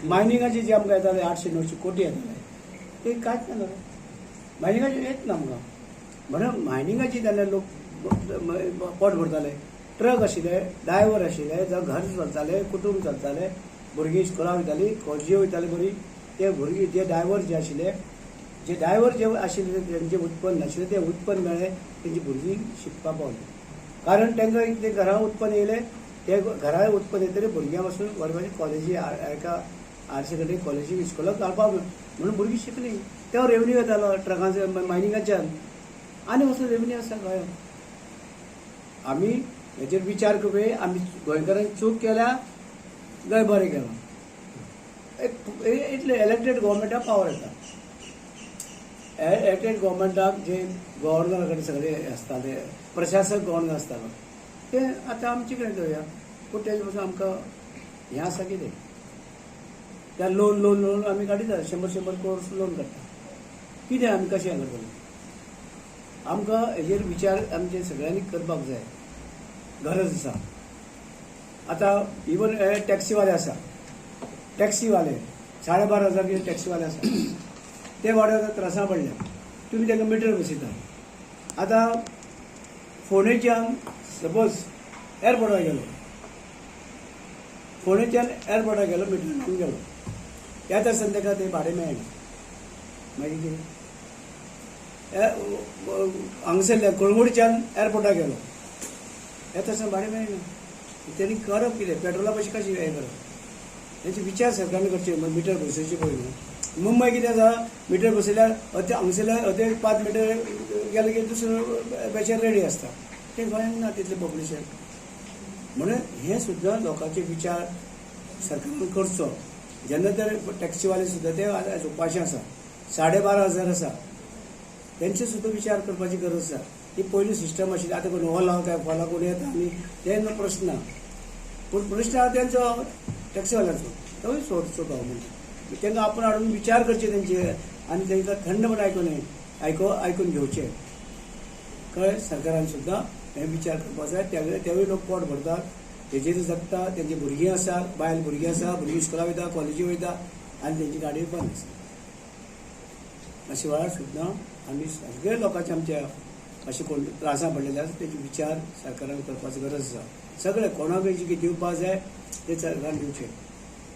मायनिंगाचे जे आमकां येताले 800-900 कोटी येताले ते कांयच ना जालें. मायनिंगाचे येत ना आमकां. म्हणून मायनिंगाची जाल्यार लोक पोट भरताले. ट्रक आशिल्ले, ड्रायव्हर आशिल्ले, जावं घर चलताले, कुटूंब चलताले, भुरगीं इस्कोला वयतालीं, कॉलेजी वयताली बरी. ते भुरगीं जे ड्रायव्हर जे आशिल्ले, जे ड्रायव्हर जे आशिल्ले तेंचें उत्पन्न नाशिल्लें, तें उत्पन्न मेळ्ळें, तेंची भुरगीं शिकपाक पावलीं. कारण तांकां इतलें घरा उत्पन्न येयलें, ते घरा उत्पन्न येतकीर भुरग्यां पासून बरे कॉलेजी, एका हायर सेकंडरी कॉलेजी, इस्कोलाक घालपाक म्हणून भुरगीं शिकलीं. तेव्हा रेवन्यू येतालो ट्रकांचो, मायनिंगाच्यान, आनी कसलो रेवन्यू आसा गोंयांत. आमी हेचेर विचार करुया. आमी गोंयकारांनी चूक केल्या, गोंय बरें केलां. एक इतले इलेक्टेड गव्हर्मेंटाक पावर येता. इलेक्टेड गव्हर्मेंटाक जे गव्हर्नरा कडेन सगळे आसताले, प्रशासक गव्हर्नर आसतालो, ते आतां आमचे कडेन दवरुया. पूण तेजे पासून आमकां हें आसा कितें, त्या लोन लोन लोन आमी काडिता, 100-100 क्रोर्स लोन काडटा. कितें आमी कशें हें करतले? आमकां हेजेर विचार आमचे सगळ्यांनी करपाक जाय, गरज आसा. आतां इवन हे टॅक्सीवाले आसा, टॅक्सीवाले 12,500 कितें टॅक्सीवाले आसा, ते वाड्यार आतां त्रासा पडल्या. तुमी तांकां मिटर बसयता. आतां फोंडेच्यान सपोज एअरपोर्टार गेलो, फोंडेच्यान एअरपोर्टार गेलो, मिटर लावन गेलो, येता आसतना ताका तें भाडें मेळना. मागीर कितें? हांगसरल्यान कळंगूटच्यान एअरपोर्टार गेलो, येता आसतना भाडें मेळना. तेणी करप कितें? पेट्रोला पयशे कशें हें करप? हेचे विचार सरकारान करचे. मिटर बसोवचे पयलीं. मुंबय कितें आसा, मिटर बसयल्यार अते हांगसरल्यान अते 5 मिटर गेले की दुसरो बेचर रेडी आसता. तें गोंयांत ना तितलें पॉप्युलेशन. म्हणून हें सुद्दां लोकांचे विचार सरकारान करचो. जेन्ना तर टॅक्सीवाले सुद्दां ते आयज उपाशी आसा, 12,500 आसा, तेंचे सुद्दां विचार करपाची गरज आसा. ही पयली सिस्टम आशिल्ली. आतां कोण ओला काय फोला कोण येता आनी ते प्रश्न ना, पूण प्रश्न आहा तेंचो, टॅक्सीवाल्यांचो, तोय सोडचो गव्हर्मेंट. तांकां आपूण हाडून विचार करचे तेंचे आनी तांकां थंडपण आयकून आयकून घेवचे. कळ्ळें? सरकारान सुद्दां हे विचार करपाक जाय. त्यावेळी तेवूय लोक पोट भरतात, तेजेर जगता. तेंची भुरगीं आसा, बायल भुरगीं आसा, भुरगीं इस्कोला वयता, कॉलेजी वयता आनी तेंची गाडी बंद आसा. अशे वेळार सुद्दां आमी सगळे लोकांचे आमच्या अशे कोण त्रासां पडलेले आसा तेजे विचार सरकारान करपाची गरज आसा. सगळे कोणाकय जे कितें दिवपाक जाय ते सरकारान दिवचे.